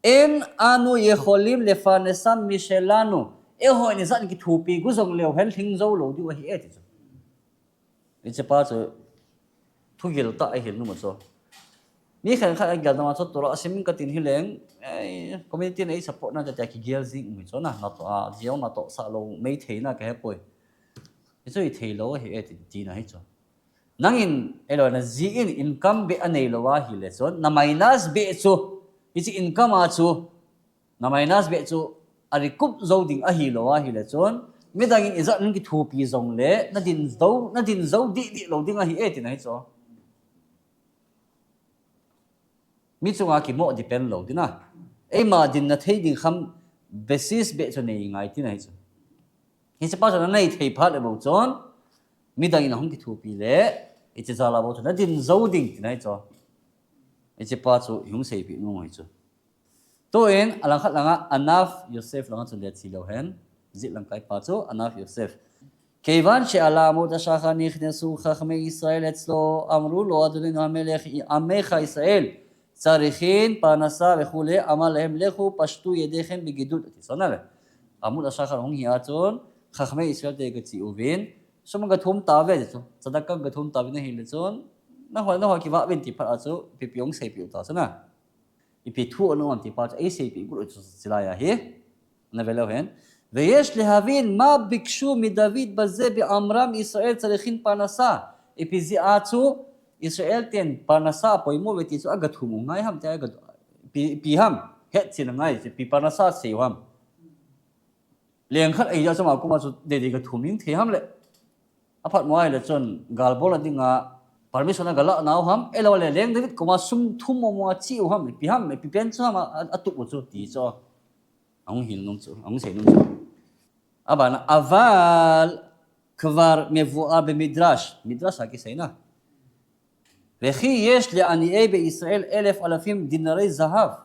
En anu yecholim lefarnesam mishelanu, eiho in ijat in kithopi gu jong leu hen lhing jou lou diu ahi e ti chu. Hiche pa chu, thugil tah a i hil nom u chu. Mi khenkhat a gel dama chu Torah a sim in ka tin hileng, eh, community na i support na tia kigel jing um hi chu na, na to, a, jong na to sa lou, mei thei na ka he poi. Hichu i thei lou ahi e tin, tina hi chu. Nangin, ei lo na ji in income beh a nei lou ahile chun, na minus beh chu, hiche income a chu, Na minus beh chu a recoup jou ding ahi lou ahile chun, midang in ijat in kithopi jongle, na din jou, na din jou dih dih lou ding ahi e tina hi chu. Mi chunga kimoh depend lou tina. Eima dinna thei ding kham basis beh chu nei ngai tina hi chu. Hiche pa chu na nei thei phat le bou chun, midang in ahung kithopi le, hiche jal a bou chu na din jou ding tina hi chu. Hiche pa chu i hung seipeh nom u hi chu. Tuin, a langkhat langa Anaf Yosef langa chun le chi leu hen, jet langkai pa chu Anaf Yosef. Kevan she'ala amud hashachar nichnasu chachmei Israel etzlo, amru lo, Adonenu hamelech, amecha Israel, tzarichin parnasa vechule, amar lahem lechu pashtu yedechem begidut. Ati sona ve. Amud hashachar hung hi a chun, chachmei Israel te gache uvin, sum gathum tauve, tzedakah gathum tauvin ahile chun, nangho, nangho kivah uvin ti phat a chu, ipi ipi hung seipeh u ta chu na. Ipi thu ana um am ti pa chu, eiseipeh got u chu chulai ahi. Na ve leu hen. Veyesh lehavin ma bikshu miDavid baze beamram Israel tzarichin parnasa. Ipi jeh a chu Israel ten parnasa apoimo uve ti chu agathum u ngai ham ti a, ipi, ipi ham. Hetchen angai, ipi parnasa sei u ham. Leng khat ahi jeh a chu ama koma chu dei dei gathum jing thei ham le. Aphat mo ahile chun, galbol a dinga permission agalah nau ham, ahilou le, Leng David koma sum thum mo mo a che u ham, ipi ham, ipi pen chu ham a, a, atup u chu ti chu. Ahung hil nom chu, ahung sei nom chu. Abana, aval kvar mevuar bemidrash, midrash a kisei na. Vechi yesh leaniei beIsrael elef alafim dinarei zahav.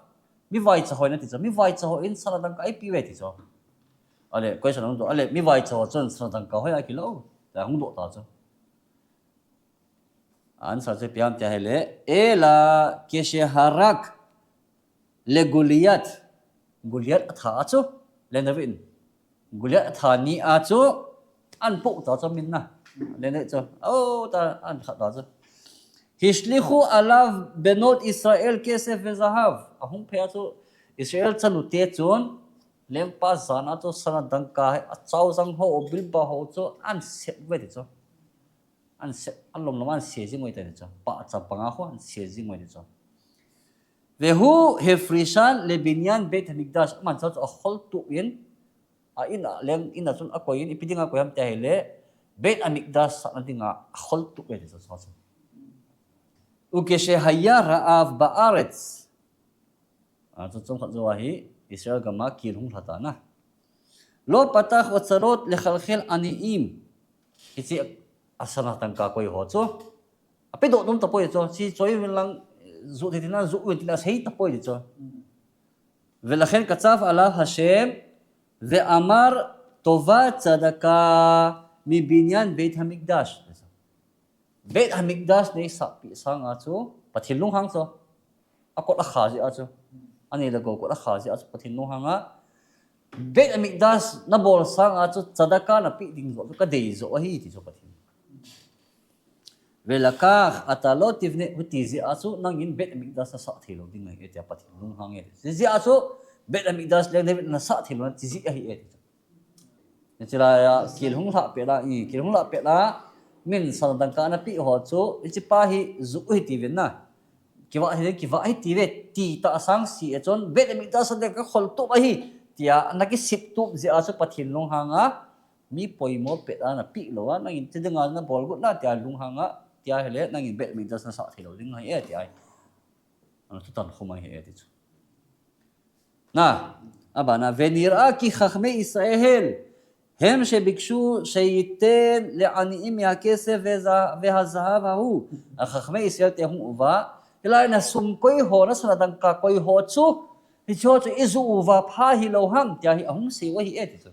Mi vaicha ho in ati chu, mi vaicha ho in sana dangka eipeh uve ti chu. Ale, question hung doh, ale, mi vaicha ho chun sana dangka hoiya kilo, tia hung doh ta chu. Answer chu ipi ham tia ahile, ela kesheharag leGoliath. Goliath atha a chu, Leng David in. Goliath atha ni a chu, ahin poh ta chu min na. Leng David chu, o ta ahin khat ta chu. Hishlichu alav benot Israel kesef vezahav. Ahung phei a chu, Israel chanu te chun, lengpa jan a chu sana dangka, achao jang ho, bilba ho chu, ahin sep uve ti chu. An se, alom lom an se jing uve ti chu. Pa chapang a ho an se jing uve ti chu. Vehu hefrishan lebinyan Beit Hamikdash, aman chu akhol tup in, a in a leng in a chun akoi in, ipi dinga akoi ham tia ahile, Beit Hamikdash sahna dinga akhol tup uve ti chu, chu. Ukeshehaya ra'av ba'aretz. A, chu chomkhat jou a hi Israel gam a kel hung lha tan a. Lo patach otzarot lechalchel aniim. Hiche a sana tangka koi ho chu. Ape doh nom tapoi chu. Hiche choi uvin lang, ju thei tina, ju uvin tina, sei tapoi chu. Velachen katzav alav Hashem, ve'amar tova tzedaka mibinyan Beit Hamikdash. Beit Hamikdash neisahpi sanga chu Pathen lunghang chu. Akot akha jeh a chu. Anei le gou kot akha jeh a chu Pathen lunghang a. Beit Hamikdash nabol sanga chu tzedaka napeh ding joh chu kadei joh ahi ti chu Pathen. Velakach ata lo tivne, huti jeh a chu nangin Beit Hamikdash nasah thei lou ding ahi e tia Pathen lunghang e. Hijeh a chu Beit Hamikdash leng David nasah thei lou na ti jeh ahi e ti chu. Hiche lai a, kel hung lha pet a, i, kel hung lha pet a, min sana tangka napeh ho chu, hiche pa hi ju hi tiuvin na. Kivah hi, kivah hi tiuve, ti tah sang si e chun, Beit Hamikdash a ding kakhol tup ahi, tia, nakisip tup jeh a chu Pathen lunghang a, mi poimo pet a napeh lou a, nangin hiche dinga nabol got na, tia lunghang a, tia ahile, nangin Beit Hamikdash nasah thei lou ding ahi e, tia. Ana thutan khum ahi e ti chu. Na, abana, venir'a ki chachmei Israel, hem shebikshu sheyiten le'aniim mehakesef ve'za-, ve'hazahav hahu. A chachmei Israel te hung uva, hilai na sum koi ho, na sana dangka koi ho chu, hiche ho chu iju uva pha hilou ham, tia hi ahung seiu ahi e ti chu.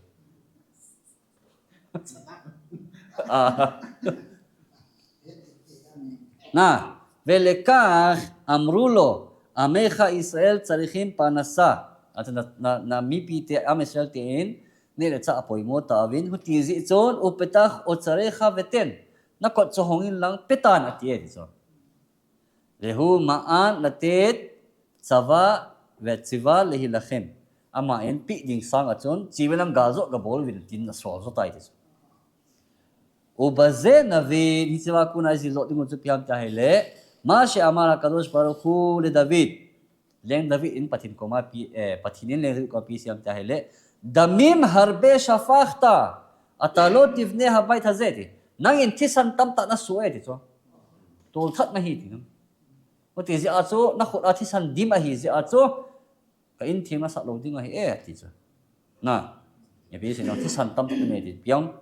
Ah. Na, velekach amru lo, amecha Israel tzarichim parnasa. Ati na, na, na mipite, am Israel tein, neh le chah apoimo tauvin, huti jeh chun, upetach otzarecha veten, nakot chu hongin lang petan ati e ti chu. Vehu ma'an latet tzava ve'tziva lehilachem. Aman peh ding sanga chun, che uvin lang gal joh gabol uvin tin asol joh tai ti chu. Ubaze navin, hiche a kona ijil joh ding u chu ipi ham tia ahile, ma she'amar Hakadosh Baruch Hu leDavid. Leng David in Pathen koma ipi, eh, Pathen in leng David koma ipi asei ham tia ahile, damim harbe shafachta, ata lo tivne habeit haze ti. Nangin thisan tamtah nasoh e ti chu. Tolthat nahi ti nang. Huti jeh a chu, nakhut a thisan dim ahi jeh a chu, ka in theng nasah lou ding ahi e, ti chu. Na, ipi asei nang thisan tamtah nei ti piang.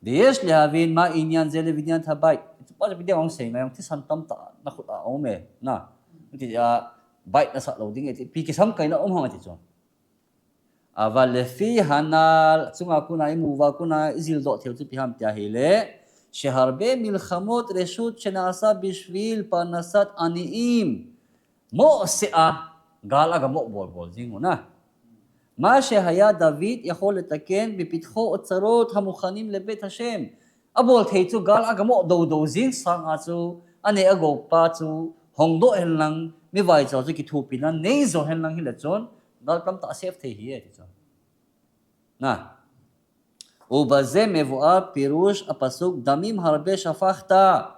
Deyesh lehavin ma inyan ze lebinyan habeit. Chupa chu ipi dinga hung sei ngai, thisan tamtah nakhut a um e. Na, huti a, beit nasah lou ding e ti, ipi kisamkaina um ham ti chu. Aval lefi hanal, chunga kona imu uva kona ijil joh theiu chu ipi ham tia ahile, sheharbe milchamot reshut shenasa bishvil parnasat aniim. Moh seh a, gal aga moh bol bol jing u na. Ma shehaya David yachol letaken bepetcho otzarecha hamuchanim leBeit Hashem. Abol thei chu gal aga moh dou dou jing sanga chu, aneh agou pa chu, hongdoh hen lang, mi vaicha chu kithopi na, nei jo hen lang hile chun, gal tamtah save thei ahi e ti chu. Na. Ubaze mevuar pirush apasuk damim harbe shafachta.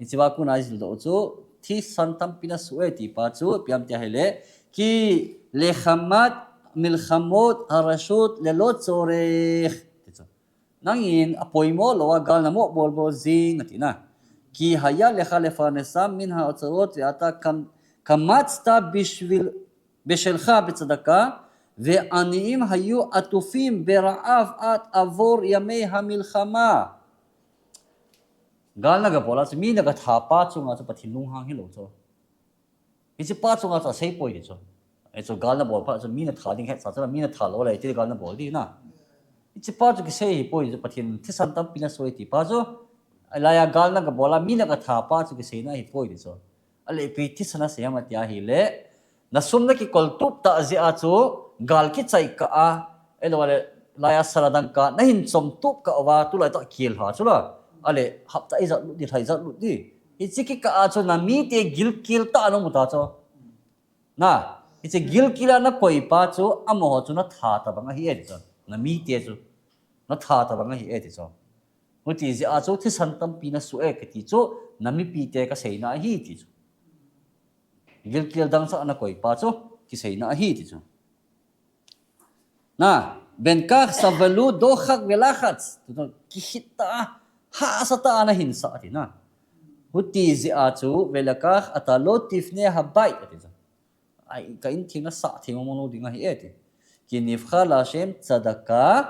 Hiche a kona ijil doh chu, thisan tampi nasoh e ti pa chu, ipi ham tia ahile, ki lechamat milchamot hareshut lelo tzorech. Ti chu. Nangin apoimo lou a gal namoh bol bol jing ati na. Ki haya lecha lefarnesam min ha'otzarot ve'ata kam-, kamatzta bishvil, bishelcha betzedaka, ve'aniim hayu atufim bera'av ad avor yamei hamilchama. Gal nagabol a chu, mi nagatha pa chunga chu Pathen lunghang hilou chu. Hiche pa chunga chu asei poi ti chu. Hichu gal nabol pa chu mi natha ding hetsa chu, mi natha lou le ti gal nabol ding na. Hiche pa chu kisei ahipoi ti chu, Pathen thisan tampi nasoh e ti pa chu. Ahilai a gal nagabol a mi nagatha pa chu kiseina ahipoi ti chu. Ahile ipi thisan asei ham tia ahile, nasum nakikol tup tah jeh a chu, gal kichai kah a, ahilou le, laiya sana dangka, nahin chom tup kah uva, tulai tah kel ha chu la. Ahile, hapta ijat lut di, lha ijat lut di. Hiche kikah a chu, namite gilkel tah a namu ta chu. Na, hiche gilkel a nakoi pa chu, amaho chu natha tabang ahi e ti chu. Namite chu, natha tabang ahi e ti chu. Huti jeh a chu thisan tampi nasoh e kiti chu, namipite kaseina ahi ti chu. Gilkel dangsah nakoi pa chu, kiseina ahi ti chu. Na, בין כך סבלו דוחק ולחץ. Tutu, kikhit tah a, hahsa tah a nahinsah ati na. Huti jeh a chu, ולכך אתה לא תפנה הבית ati chu. Ai, ka in theng nasah theng mong lou ding ahi e ti. כי נבחר לה' צדקה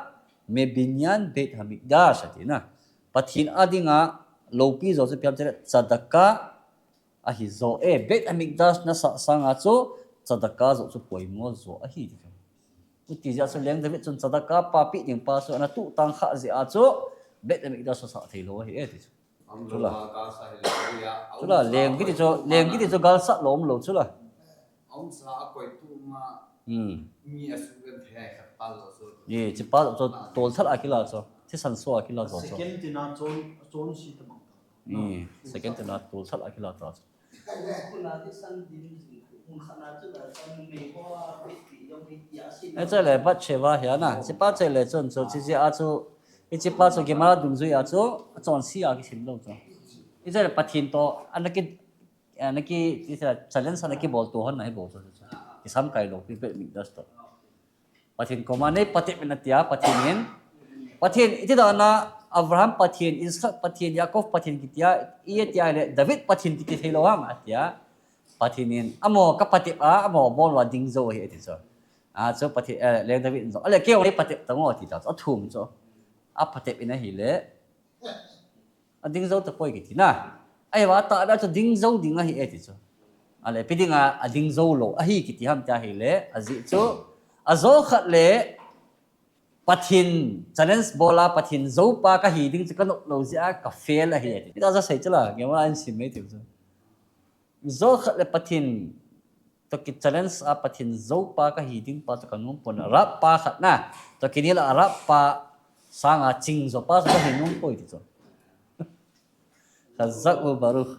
מבניין בית המקדש ati na. Pathen a dinga loupi jo chu ipi ham itile tzedakah ahi jo e, Beit Hamikdash nasah sanga chu tzedakah jo chu poimo jo ahi ti chu. Huti jeh a chu Leng David chun tzedakah pa peh ding pa chu ana tuh tang kha jeh a chu Beit Hamikdash chu sah thei lou ahi e ti chu. Chula. Chula, leng kiti chu, leng kiti chu galsat lou umlou chula. Hmm. Ye, hichepa chu tolthal a kila chu. Thisan soh a kila chu. Second tina chon, chonse tabang ta. Hmm. Second tina tolthal a kila ta chu. Hiche le Bathsheba hi ana, hichepa chu le chun chu, hiche a chu, hichepa chu Gemara dungjui a chu, achonse a kisim lou chu. Hiche le Pathen toh, ana ki, ana ki, hiche le challenge ana kibol to hon ahi bou chu. Kisamkai lou, pi Beit Hamikdash toh. Pathen koma nei patep in atia, Pathen in. Pathen, iti dan a, Abraham Pathen, Isaac Pathen, Yaakov Pathen kitia, i atia le, David Pathen kiti thei lou ham, atia. Pathen in, amaho kapatep a, amaho bol uva ding jou ahi, ati chu. A chu Pathen, eh, Leng David in jong, ale keiho nei patep tang o, ati ta chu, athum chu. Apatep in ahile, ading jou tapoi kiti na. Ahivang atahbeh a chu ding jou ding ahi e ti chu. Ale ipi dinga ading jou lou ahi kiti ham tia ahile, ajeh chu, ajo khat le Pathen challenge bol a Pathen joupa kahi ding chu kanop lou jeh a ka fail ahi e ti. Tia ja sei chu la, Gemara in sim mai ti chu. Jo khat le Pathen toh kichallenge a Pathen joupa kahi ding pa chu kanom pon a, Rab pa khat na. Toh kinel a Rab pa sanga ching jo pa chu kahi nom poi ti chu. Chazak u'Baruch.